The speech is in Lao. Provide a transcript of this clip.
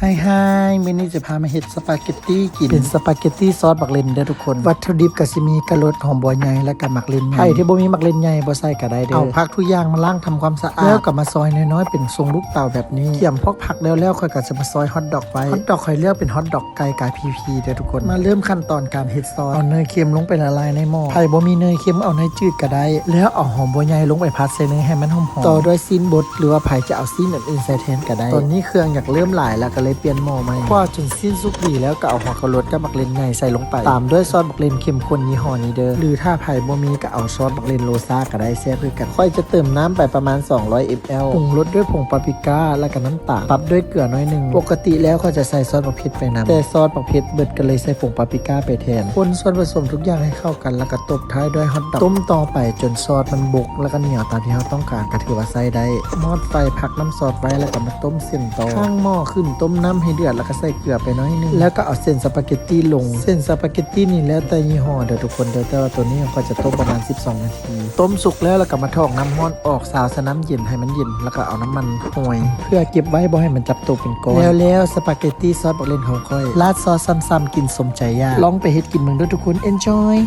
ຮາຍໆ ມື້ນີ້ຈະພາມາເຮັດສະປາເກັດຕີກິນ ເປັນສະປາເກັດຕີຊອດບັກເລັ່ນເດີທຸກຄົນ. ວັດຖຸດິບກໍຊິມີກະໂຫຼດ ຫອມບົວໃຫຍ່ ແລ້ວກໍໝາກເລັ່ນໃຫຍ່. ໃຜທີ່ບໍ່ມີໝາກເລັ່ນໃຫຍ່ບໍ່ໃສ່ກໍໄດ້ເດີ. ເອົາຜັກທຸກຢ່າງມາລ້າງທຳຄວາມສະອາດ ແລ້ວກໍມາຊອຍນ້ອຍໆ ເປັນຊົງລູກເຕົ໋າແບບນີ້. ກຽມພວກຜັກແລ້ວໆ ຂ້ອຍກໍຈະມາຊອຍຮອດດັອກໄວ້. ຮອດດັອກຂ້ອຍເລືອກເປັນຮອດດັອກໄກ່ກາຍພີພີເດີທຸກຄົນ. ມາເລີ່ມຂັ້ນຕອນການເຮັດຊອດ. ເອົາເນີຍເຄັມລົງໄປລະລາຍໃນໝໍ້. ໃຜບໍ່ມີເນີຍເຄັມເອົາເນີຍຈືດກໍໄດ້. ແລ້ວເອົາຫອມບົວໃຫຍ່ລົງໄປຜັດໃສ່ເນີຍໃຫ້ມັນຫອມໆ ຕໍ່ດ້ວຍຊີ້ນບົດ ຫຼືວ່າໃຜຈະເອົາຊີ້ນອັນອື່ນໃສ່ແທນກໍໄດ້. ຕອນນີ້ເຄື່ອງຢາກເລີ່ມຫຼາຍແລ້ວ ກໍເລີຍປ່ຽນໝໍ້ໃໝ່. ຂົ້ວຈົນຊີ້ນສຸກດີແລ້ວ ກໍເອົາຫົວກະໂຫຼດກັບບັກເລັ່ນໃຫຍ່ໃສ່ລົງໄປ ຕາມດ້ວຍຊອດບັກເລັ່ນເຂັ້ມຂຸ້ນຍີ່ຫໍ້ນີ້ເດີ ຫຼືຖ້າໃຜບໍ່ມີກໍເອົາຊອດບັກເລັ່ນໂລຊາກໍໄດ້ ແຊບຄືກັນ. ຂ້ອຍຈະເຕີມນ້ຳໄປປະມານສອງຮ້ອຍເອັມແອລ ປຸງລົດດ້ວຍຜົງປາປຣິກາ ແລ້ວກໍນ້ຳຕານ ປັບດ້ວຍເກືອໜ້ອຍໜຶ່ງ. ປົກກະຕິແລ້ວຂ້ອຍຈະໃສ່ຊອດບັກເຜັດໄປນຳ ແຕ່ຊອດບັກເຜັດເບິດກໍເລີຍໃສ່ຜົງປາປຣິກາໄປແທນ. ຄົນສ່ວນປະສົມທຸກຢ່າງໃຫ້ເຂົ້າກັນ ແລ້ວກໍຕົບທ້າຍດ້ວຍຮອດດັອກ. ຕົ້ມຕໍ່ໄປຈົນຊອດມັນບົກ ແລ້ວກໍໜຽວຕາມທີ່ເຮົາຕ້ອງການ ກໍຖືວ່າໃຊ້ໄດ້. ມອດໄຟ ພັກນ້ຳຊອດໄວ້ ແລ້ວກໍມາຕົ້ມເສັ້ນຕໍ່. ຂ້າງໝໍ້ຂຶ້ນຕົ້ມນ້ຳໃຫ້ເດືອດ ແລ້ວກໍໃສ່ເກືອໄປໜ້ອຍໜຶ່ງ ແລ້ວກໍເອົາເສັ້ນສະປາເກັດຕີລົງ. ເສັ້ນສະປາເກັດຕີນີ້ແລ້ວແຕ່ຍີ່ຫໍ້ເດີທຸກຄົນເດີ ແຕ່ວ່າໂຕນີ້ຂ້ອຍຈະຕົ້ມປະມານສິບສອງນາທີ. ຕົ້ມສຸກແລ້ວ ແລ້ວກໍມາຖອກນ້ຳຮ້ອນອອກ ຊາວໃສ່ນ້ຳເຢັນໃຫ້ມັນເຢັນ ແລ້ວກໍເອົານ້ຳມັນຫ້ອຍ ເພື່ອເກັບໄວ້ບໍ່ໃຫ້ມັນຈັບໂຕເປັນກ້ອນ. ແລ້ວໆ ສະປາເກັດຕີຊອດບັກເລັ່ນຂອງຂ້ອຍ ລາດຊອສຊ້ຳໆ ກິນສົມໃຈຢາກ. ລອງໄປເຮັດກິນເບິ່ງເດີທຸກຄົນ ເອັນຈອຍ.